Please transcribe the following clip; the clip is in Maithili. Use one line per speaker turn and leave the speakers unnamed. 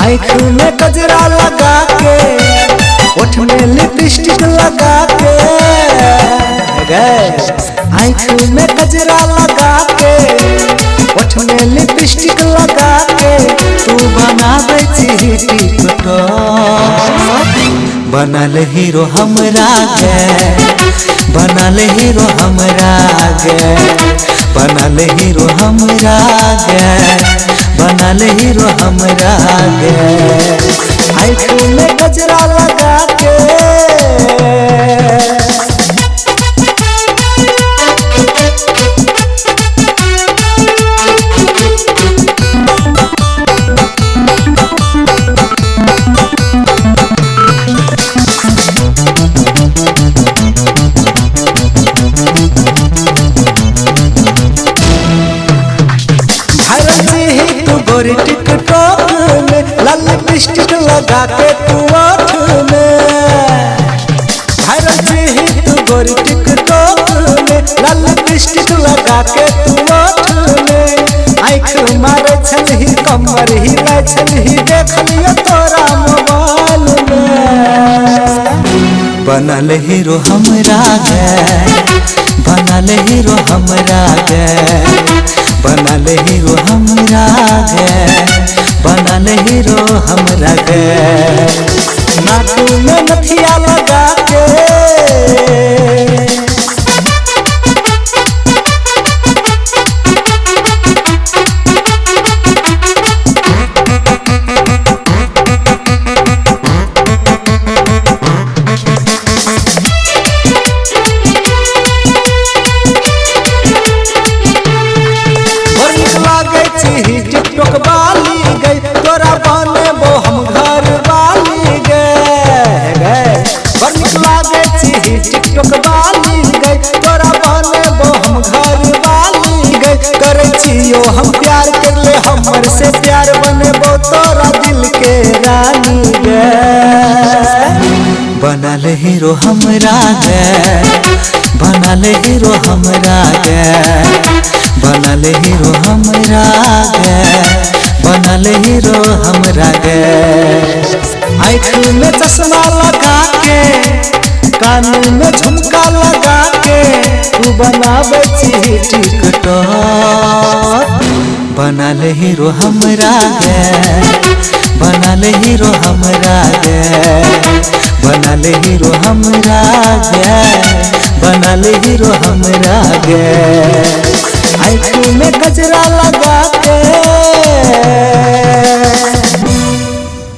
आँख में गजरा लगा के, ओठ में लिपस्टिक लगा के, आँख में गजरा लगा के, ओठ में लिपस्टिक लगा के, तू बनाबै छी टिकटॉक।
बनल हीरो हमरा गे, बनल हीरो हमरा गे, बनल हीरो हमरा गे, बनल हीरो हमरा गे।
आँख में गजरा लगा के। गोरी टिकटॉक में लाल लिपस्टिक लगा के तू आँख में, वायरल छी तू गोरी टिकटॉक में लाल लिपस्टिक लगा के तू आँख में। आँख मारे छलही कमर हिलै छलही, देखलियो तोरा मोबाइल में।
बनल हीरो हमरा गे, बनल हीरो हमरा गे, बनल हीरो हमरा गे, बनल हीरो हमरा गे।
नाक में नथिया लगा के। टिकटॉक वाली गई, तोरा बनेबो हम घर वाली गे। बड़ नीक लागै छी टिकटॉक वाली गई, तोरा बनेबो हम घर वाली गई। करै छियो हम प्यार, करले हमर से प्यार, बनेबो तोरा दिल के रानी गे।
बनल हीरो हमरा गे, बनल हीरो हमरा गे, बनल हीरो हमरा गे, बनल हीरो हमरा गे।
आँख में चश्मा लगा के, कान में झुमका लगा के, तू बनाबै छी टिकटॉक।
बनल हीरो हमरा गे, बनल हीरो हमरा गे, बनल हीरो हमरा गे, बनल हीरो हमरा गे।
आँख में गजरा लगा के।